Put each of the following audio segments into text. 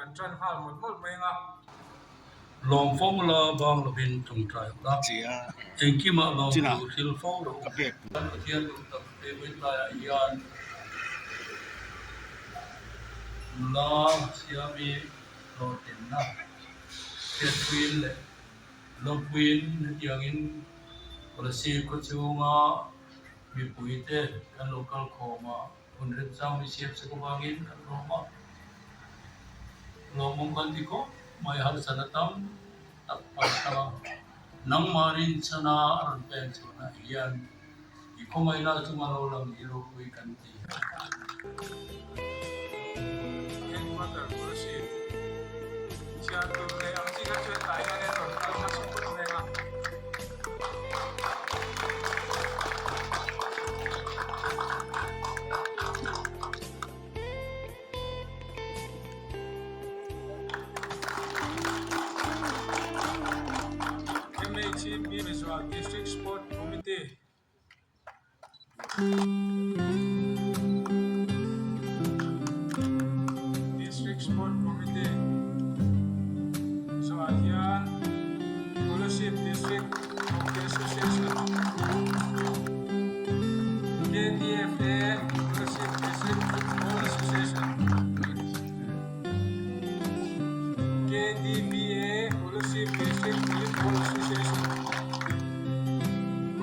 Kan ṭan nghal mawlh mawlh mai ang a. Lawm fo la bang lovin tawngtai ula, engkimah lawm tur thil fo rawh u. Kan Pathian duh tak te vawitlaiah hian nula siami hlawhtlinna hriatpuiin leh lawmpuiin hetiangin Kolasib khawchhunga mipuite kan lo kal khawm a. Hun remchang mi siam sak avangin kan lawm a, lawmawm kan ti khawp mai harsatna tam tak pal tlang a, nangmah rinchhana a rawn pen chhuahna hian i khawngaihna chunga lo lang hi ropui kan ti. Headquarter Kolasib chhiar tur nei ang chi kha chuan tlai hian rawn kal hmasa phawt mai ang a. MHEP Mizoram District Sport Committee. District Sport Committee zawhah hian Kolasib District Hockey Association KDFA Kolasib District Football Association KDVA Kolasib District Volleyball Association.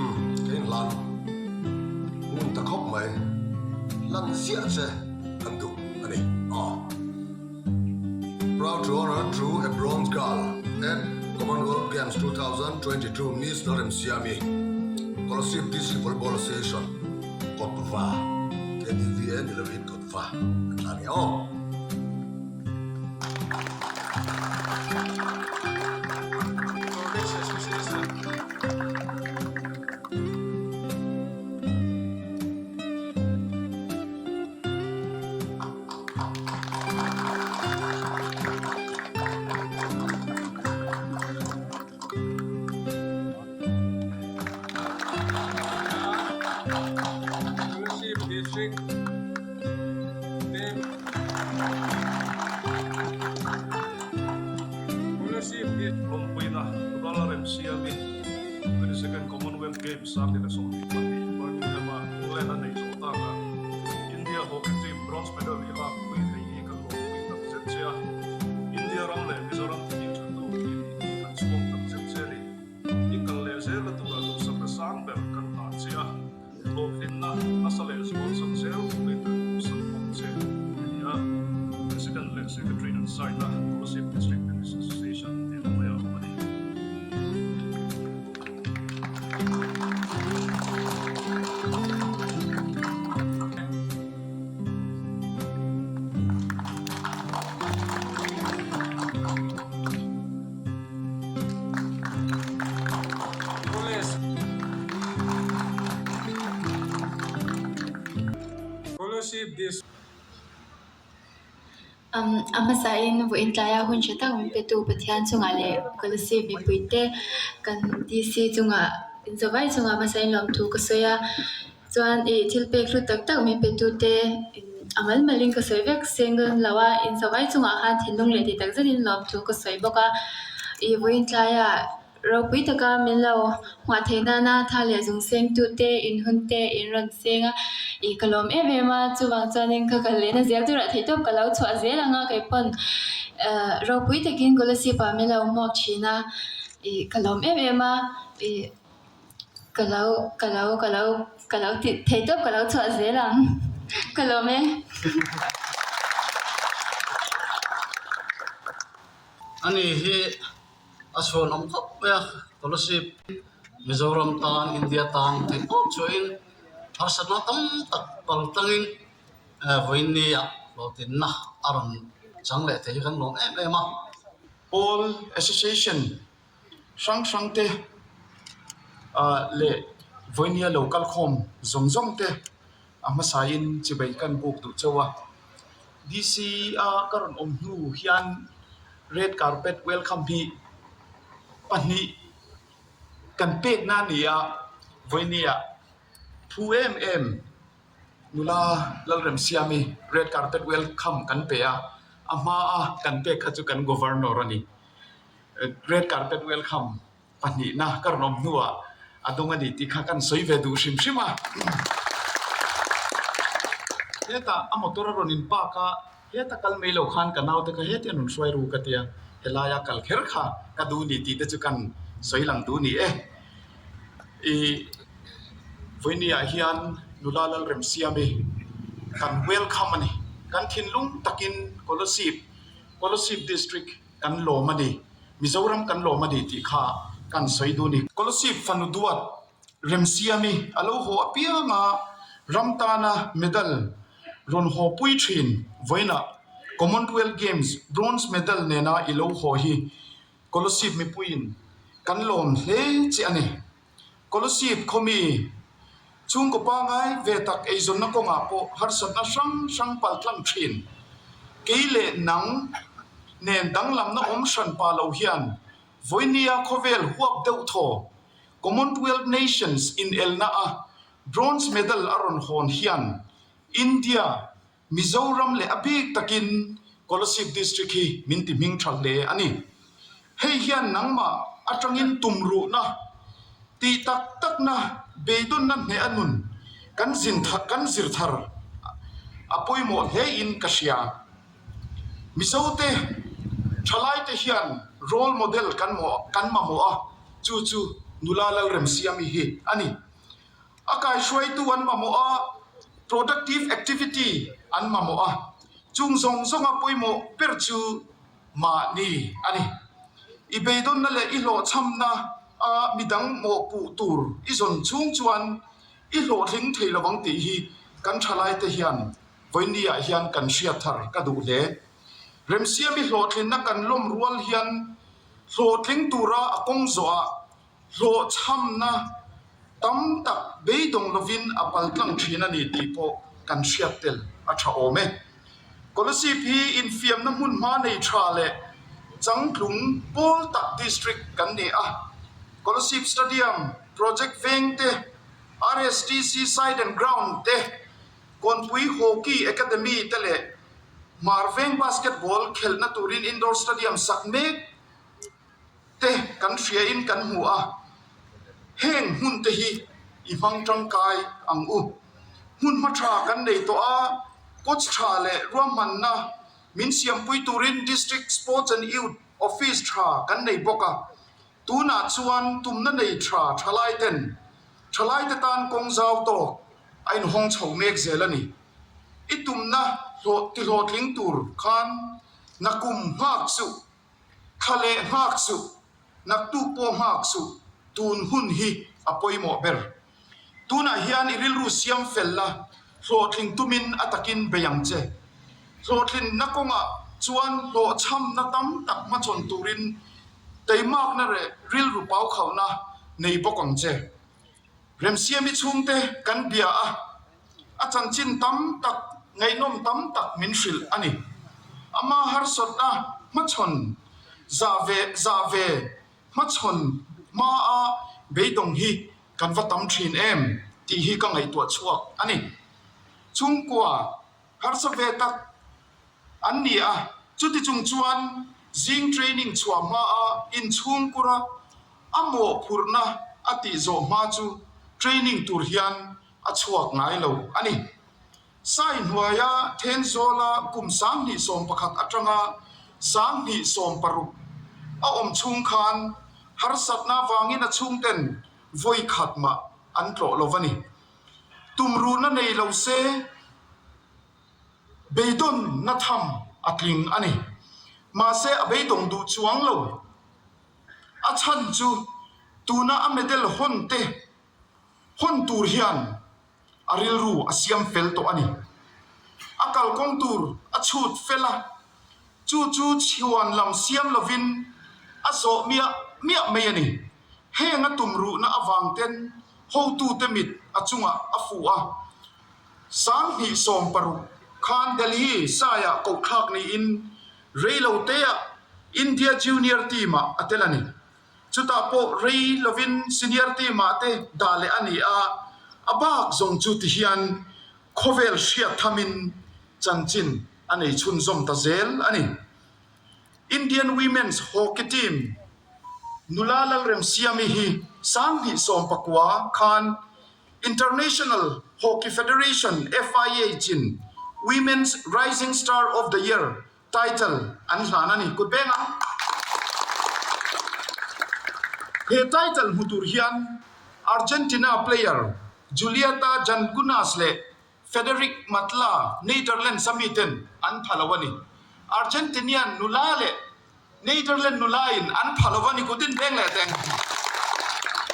Umm ka inhlan ngun ta khawp mai, hlan ziah che kan duh a ni aw. Proud to honor through a bronze girl at Commonwealth Games 2022 Miss Lalremsiami, Kolasib District Volleyball Association, Kawtva, KDVA ni lovin Kawtva an tla ni aw. College Association. Kolasib District Lawmpuina Nubala Remsiami 22nd Commonwealth Games a ni leh 22 Birmingham-a England a neih zawh tak a, India hockey team bronze medal i lak pui thei hi kan lawmpui tak zet che a, India ram leh Mizoram tihning tha tu i nih hi kan chhuak tak zet che a ni. I kal leh zel a tura duhsakna sang ber kan hlan che a. Hlawhtlinna nasa leh zual chak zel turin kan duhsak bawk che a ni a, President leh Secretary an sign a, Kolasib District Tennis Association tih ang mai a awm a ni. A hmasain vawiin tlaia hun tha tak min petu Pathian chungah leh Kolasib mipuite kan DC chungah inzawhvai chungah hmasain lawmthu ka sawi a chuan ih thil pek hlu tak tak min petute a mal malin ka sawi vek seng dawn lo a inzawhvai chungah khan thinlung leh tih tak zetin lawmthu ka sawi bawk a ih vawiin tlaia Ropui taka min lo hmuah theih nana tha leh zung seng tute in hun te in rawn seng a, ih ka lawm em em a, chuvang chuanin ka kal lehna zel turah theihtawp ka lo chhuah zel ang a, kei pawn eh ropui takin Kolasib ah min lo hmuak thin a, ih ka lawm em em a, ih ka lo ka lo ka lo ka lo tih theihtawp ka lo chhuah zel ang ka lawm e. Ani hi. A chhuan awm khawp mai a, Kolasib Mizoram tan India tan theih tawp chuahin harsatna tam tak pal tlangin vawiin nia hlawhtlinna a rawn chang leh thei hi kan lawm em em a. Pawl Association hrang hrang te leh vawinia lo kal khawm zawng zawng te a hmasain chibei kan buk duh chauh a. DC a ka rawn awm hnu hian red carpet welcome hi pahnih kan pekna a ni a vawinia phu em em nula Lalremsiami red carpet welcome kan pe a. A hmaa kan pek kha chu kan Governor a ni. Red carpet welcome pahnihna ka rawn awm hnuah a dawng a ni tih kha kan sawi ve duh hrim hrim a. Hetah a motor a rawn in park a, heta kal mai lo khan ka naute kha heti an rawn hruai ru ka tia, helaia kal kher kha ka duh ni tih te chu kan sawi lang duh ni e. Ih vawinia hian nula Lalremsiami kan welcome a ni. Kan thinlung takin Kolasib Kolasib District kan lawm a ni, Mizoram kan lawm a ni tih kha kan sawi duh a ni. Kolasib fanu duat Remsiami a lo haw apiang a, ram tana medal rawn haw pui thin vawiinah Commonwealth Games bronze medal nena i lo haw hi Kolasib mipuiin kan lawm hle che a ni. Kolasib khawmi chhungkaw pangai ve tak eizawnna kawngah pawh harsatna hrang hrang paltlang thin. Kei leh nang nen danglamna awm hran pa lo hian vawinia khawvel huap deuh thaw Commonwealth Nations inelna a bronze medal a rawn hawn hian India Mizoram leh a bik takin Kolasib District hi min ti hming tha hle a ni. Hei hian nangmah atangin tumruhna, tih tak takna, beidawnna hneh a nun kan zin kan zir thar a pawimawh hle in ka hria. Mizote thalaite hian role model kan kan mamawh a, chu chu nula Lalremsiami hi a ni. A kaihruaitu an mamawh a, productive activity an mamawh a, chung zawng zawnga pawimawh ber chu mahni a ni. I beidawnna leh i hlawhchhamna a midang mawhpuh tur i zawn chhung chuan i hlawhtling thei lovang tih hi kan thalaite hian vawinia hian kan hriat thar ka duh hle. Remsiami hlawhtlinna kan lawm rual hian hlawhtling tura a kawng zawhah Hlawhchhamna tam tak beidawng lovin a paltlang thin a ni tih pawh kan hriat tel a tha awm e. Kolasib hi infiamna hmun hma nei tha leh changtlung pawl tak district kan ni a. Kolasib Stadium, Project Veng te, RSTC Side and Ground te, Kawnpui Hockey Academy te leh Hmarveng Basketball khelhna turin Indoor Stadium sak mek te kan hria in kan hmu a, heng hmun te hi i hmang tangkai ang u. Hmun hma tha kan nei tawh a, coach tha leh ruahmanna min siampui turin District Sports and Youth Office tha kan nei bawk a, tunah chuan tumna nei tha thalai ten thalai te tan kawng zau tawk a inhawng chho mek zel a ni. I tumna hlawh tihlawhtling tur khan nakum nghak suh. Thla leh nghak suh, naktuk pawh nghak suh, tun hun hi a pawimawh ber. Tunah hian i rilru siam fel la, hlawhtling tumin a takin bei ang che. Hlawhtlinna kawngah chuan hlawhchhamna tam tak hmachhawn turin teimakna leh rilru paukhauhna nei bawk ang che. Remsiami chhungte kan bia a, a chanchin tam tak, ngaihnawm tam tak min hrilh a ni. Ama harsatna hmachhawn zah ve zah ve hmachhawn hmaa beidawng hi kan va tam thin em tih hi ka ngaihtuah chhuak a ni. Chhungkua harsa ve tak an ni a, chuti chung chuan zing training chhuah hmaa inchhungkura a mawhphurhna a tih zawh hma chu training tur hian a chhuak ngai lo a ni. Sai hnuaia Thenzawla kum 2011 atanga 2016 a awm chhung khan harsatna vangin a chhungten vawi khat mah an tlawh lo a ni. Tumruhna nei lo se beidawnna tham a tling a ni. Mahse a beidawng duh chuang lo. A chhan chu tuna a medal hawn te hawn tur hian a rilru a siam fel tawh a ni. A kalkawng tur a chhut fel a, chu chu chhuan lam siam lovin a zawh miah miah mai a ni. Heng a tumruhna avang ten hotute mit a chungah a fuh a, 2016 khan Delhi saiah kohthlak niin Reiloteah India Junior team-ah a tel a ni. Chutah pawh rei lovin senior team-ah te dah leh a ni a, a bak zawng chu ti hian khawvel hriat thamin chanchin a nei chhunzawm ta zel a ni. Indian Women's Hockey Team nula Lalremsiami hi 2019 khan International Hockey Federation, FIH, in Women's Rising Star of the Year title an hlan a ni. Kut beng ang. He title hmu tur hian Argentina player Julieta Jankunas leh Federic Matla, Netherlands a miten an pha lo a ni. Argentinian nula leh Netherlands nulain an pha lo a ni kutin beng leh teng.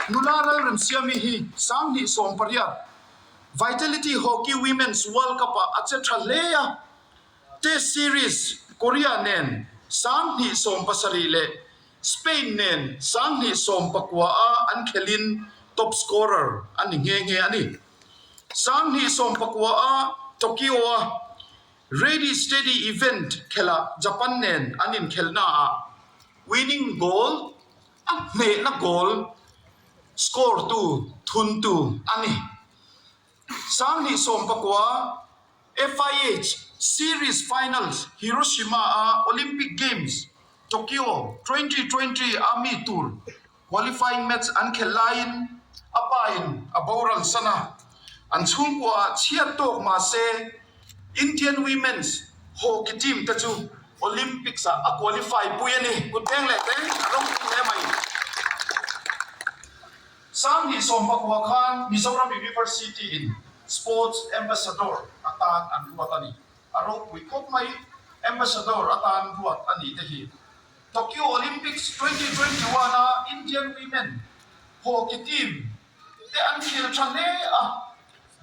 Nula Lalremsiami hi 2018 Vitality Hockey Women's World Cup-ah a che tha hle a, Test Series Korea nen 2017 leh Spain nen 2019 a an khelhin top scorer a ni nghe nghe a ni. 2019 a Tokyo a Ready Steady event khelhah Japan nen an inkhelhnaah winning goal a hnehna goal score tu thuntu a ni. 2019 FIH Series Finals Hiroshima a Olympic Games Tokyo 2020 a mi tur qualifying match an khelh laiin a pa in a boral san a, an chhungkua ah chhiat tawk mah se Indian Women's Hockey team te chu Olympics ah a qualify pui a ni. Kut beng leh teng a ropui hle mai. 2019 khan Mizoram University in Sports Ambassador atan an ruat a ni. A ropui khawp mai Ambassador atan ruat a nih te hi. Tokyo Olympics 2021 a Indian Women Hockey Team te an khel tha hle a,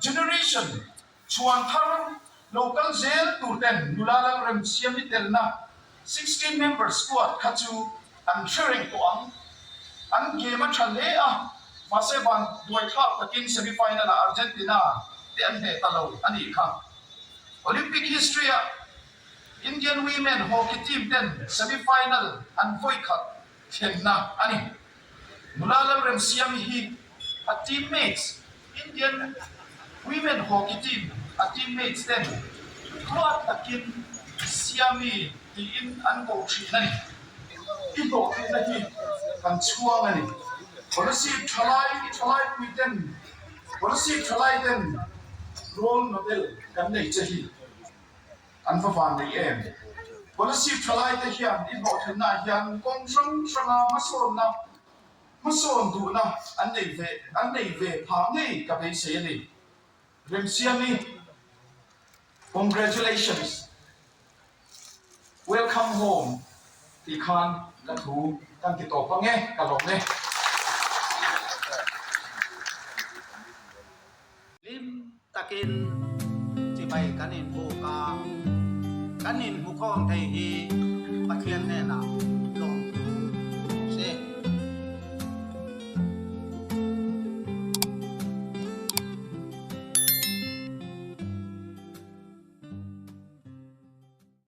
Generation chhuan thar lo kal zel tur ten nula Lalremsiami telna 16 member squad kha chu an hre reng tawh ang. An game a tha hle a, mahse van duaithlak takin semi-final ah Argentina te an hneh ta lo a nih kha. Olympic history ah Indian Women Hockey Team ten semi-final an vawi khat thlenna a ni. Nula Lalremsiami hi a teammates Indian Women Hockey Team a teammates ten ruat takin Siami tiin an ko thin a ni. I hlawhtlinna hi kan chhuang a ni. Kolasib thalai i thalai pui ten Kolasib thalai ten role model kan nei che hi. An va van nei em? Kolasib thalai te hian i hlawhtlinna ah hian kawng hrang hranga hmasawnna, hmasawn duhna an nei ve, an nei ve phah ngei ka beisei a ni. Remsiami, Congratulations! Welcome home tih khan ka thu kan ti tawp ang e, ka lawm e. Hlim takin chibai kan inbuk a, kan inhmukhawm thei hi Pathian hnenah.